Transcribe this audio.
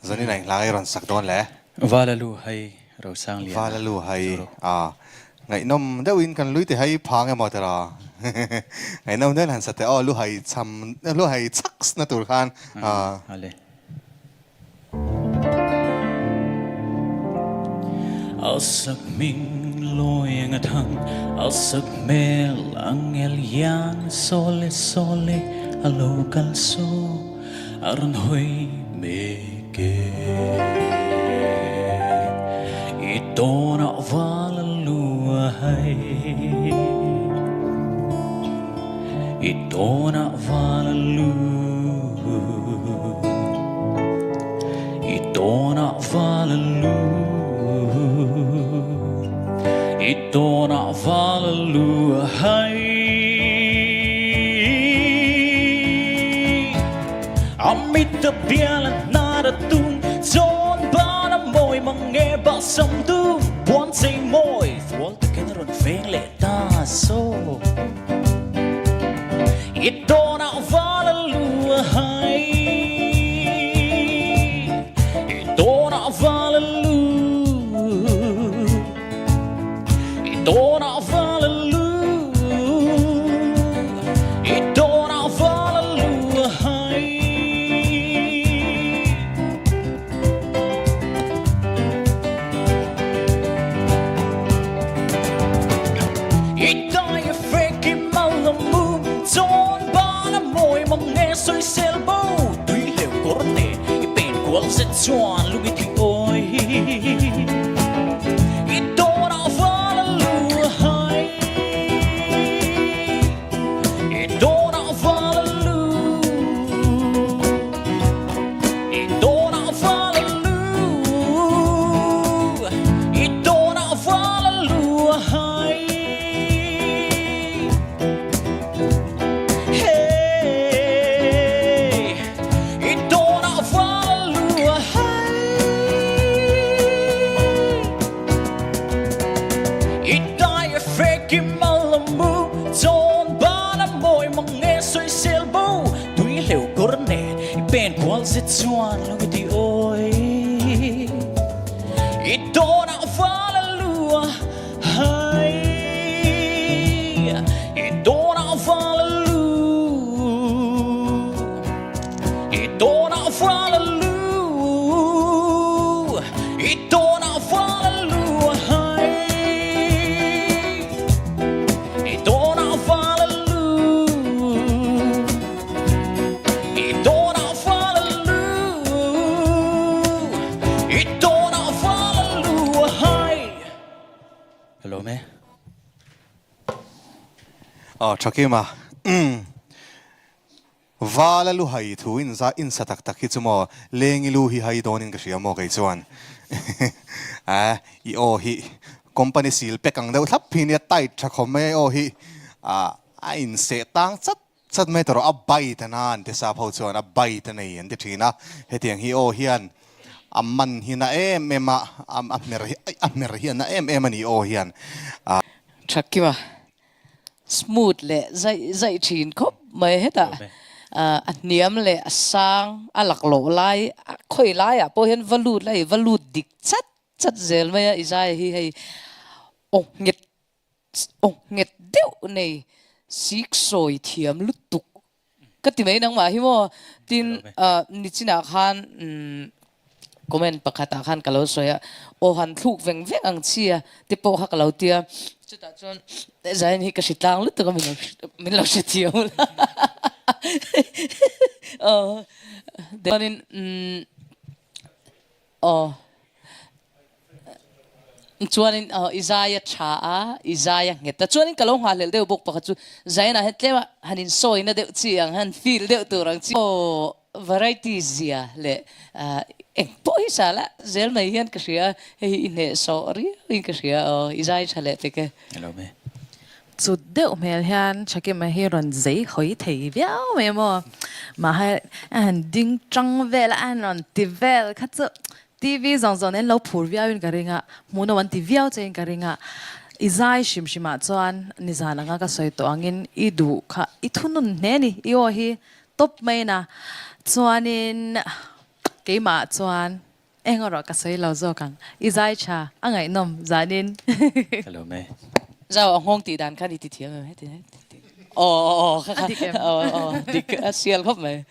Zanin ah eng hla nge i rawn sak dawn le? Vala lu hai Rosang Liana Vala lu hai chu rawh. A ngaihnawm deuhin kan lui te hai phang emaw tira ngaihnawm deuhin han sa teh aw lu hai cham lu hai chhaks na tur khan a. Ale. A sak hming lawi eng a thang, a sak hmel angel iang Sawle sawle a lo kal saw a rawn hawi mek e. I tawnah val a lu a hai, I tawnah val a lu, I tawnah val a lu, I tawnah val a lu a hai. A mit a bial a hnar a tung, Zawn ban a mawi mang nge balsam dum, Puan chei mawi fual takin a rawn veng leh ta zawk. I tawnah val a lu a hai, I tawnah val a lu, I tawnah val a lu, I tawnah val a lu a hai. I dai a fek i mal a mu Zawn ban a mawi mang nge sawisel bo Tui hleuh kawr ne i pen kual zet chuan lung i thih awi I dawn ah val a lu a hai I dawn ah val a lu I dawn ah val a lu I dawn ah val a lu a hai Hey I dawn ah val a lu a hai I dai a fek i mal a mu Zawn ban a mawi mang nge sawisel bo Tui hleuh kawr nen i pen kual zet chuan lo i ti awi I dawnah val a lu a hai I dawnah val a lu I dawnah val a lu I dawnah val a lu a hai I dawnah val a lu I dawnah val a lu I dawnah val a lu a hai. Hello me. Aw tha Kima. Vala lu hai thu in za in sa tak tak hi chu maw lengi lu hi hai dawnin ka hria maw kei chuan a i aw hi company seal pack ang deuh thlap hi nia tight tha khawp mai a i aw hi a in seh tang chat chat mai tawh a bite a na an ti sap ho chuan a bite a nei an ti thin a hetiang hi aw hian a man hi na em em a a hmer hi a hmer hi a na em em a ni aw hian a. Tha Kima. Smooth leh zaih zaih thin khawp mai hetah a hniam leh a sang a laklawh lai khawi laiah pawh hian va lut la i va lut dik chat chat zel mai a i zai hi hei aw nghet aw nghet deuh nei sik sawi thiam lutuk Ka ti mai nangmah hi maw? Tin, nichinah khan comment pakhatah khan ka lo sawi a, aw han thluk veng veng ang chi a ti pawh kha ka lo ti a, chutah chuan Zain hi ka hri tlang lutuk a min lo hre thiam la. Aw chuanin Aw. Chuanin i zai a tha a, i zai a nghet a. Chuanin ka lo nghahhlelh deuh bawk pakhat chu Zaina hian tlema han insawina deuh chi ang, han feel deuh tur ang chi. Aw, variety zia leh eng pawh hi sa la zel mai hian ka hria, hei hi i hnehsawh riauin ka hria. Aw, i zai tha leh pek e. Hello me. Chut deuh hmel hian Thakima hi rawn zei hawi thei viau mai maw? Mahse a han ding tang vel a, a han rawn ti vel kha chu TV zawng zawng nen lo phur viau in ka ring a, hmuhnawm an ti viau che in ka ring a. I zai hrim hrim ah chuan nizan anga ka sawi tawh angin i duh kha i thunun hle ni, i aw hi tawp mai na. Chuanin. Keimah chuan eng erawh ka sawi lo zawk ang. I zai tha, a ngaihnawm zanin. Ka lo mai. Zau a nghawng tih dan khan i ti thiam em heti heti. Aw aw aw kha kha. A dik em? Aw aw dik a sial khawp mai.